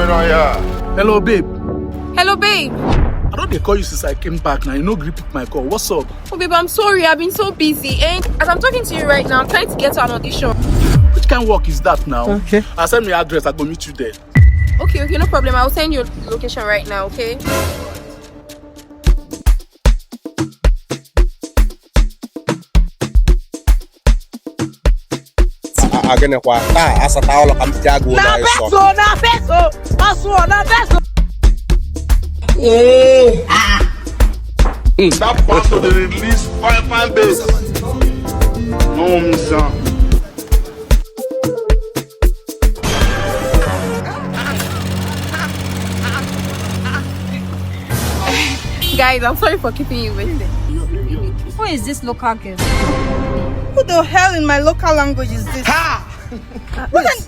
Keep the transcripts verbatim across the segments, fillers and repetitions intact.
Hello, babe. Hello, babe. I don dey call you since I came back now. You no gree pick my call. What's up? Oh, babe, I'm sorry. I've been so busy. And as I'm talking to you right now, I'm trying to get to an audition. Which kind of work is that now? Okay. I send me address. I go meet you there. Okay, okay, no problem. I'll send you the location right now, okay? Agịnịkwa taa asata ụlọ ka m ji agụ na nsọ. That pastor dey release fine fine bass. No miss am. Guys, I'm sorry for keeping you waiting. Who is this local girl? Who the hell in my local language is this? Ha! What an,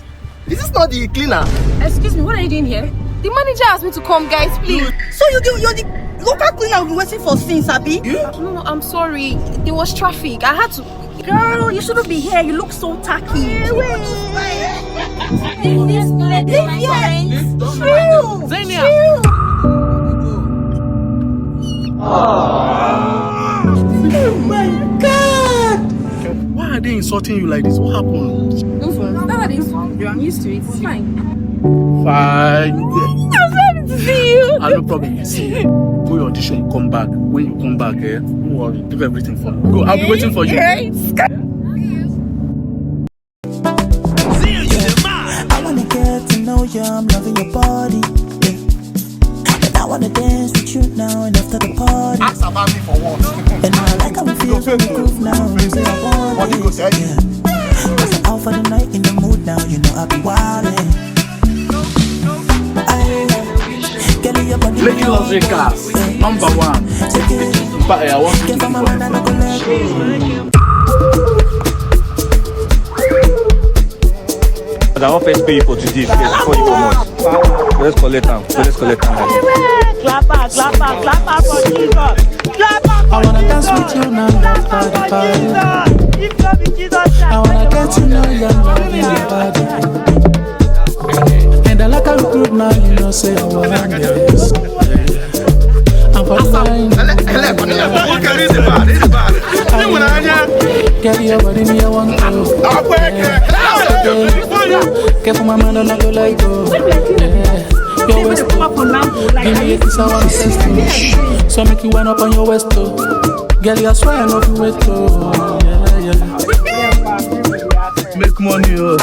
is this not the cleaner? Excuse me, what are you doing here? The manager asked me to come, guys, please. So you do, you're the local cleaner we've been waiting for since, Abby? No, no, I'm sorry. There was traffic. I had to. Girl, you shouldn't be here. You look so tacky. Leave this place, my friend. True. Zenia. Oh my God! Why are they insulting you like this? What happened? Don't worry. None of this. I'm used to it. It's fine. Fine. I'm happy to see you. Ah, no problem. You see, go your audition, come back. When you come back, eh, don't worry. Leave everything for me. Go. I'll be waiting for you. Yes. I wanna get to know you, I'm loving your body. Yeah. And I wanna dance with you now and after the party. Ask about me for what? And I like how it feels when we groove now. You say I want it. Yeah. Cause I'm out for the night, in the mood now. You know I be wildin'. Lekki Luxury Cars, number one. In fact, I want to give my man and I go let you. But I wan first pay you for today first before you comot. Let's collect am. Let's collect am. Clap am, clap am, clap am for Jesus. Clap am for Jesus. I wanna dance with you now. Clap am for Jesus. If no be Jesus, I wanna get to know you. I'm loving your body. And I like how you groove now, you know, say I want this. I'm for the line. Get your body, me, I want to. Get for my man, and I go like go. Yeah. Your waist, give me a kiss, I want to sex you. So make you wind up on your waist, too. Girl, you swear I know you wait, too. Yeah, yeah. Make money, oh.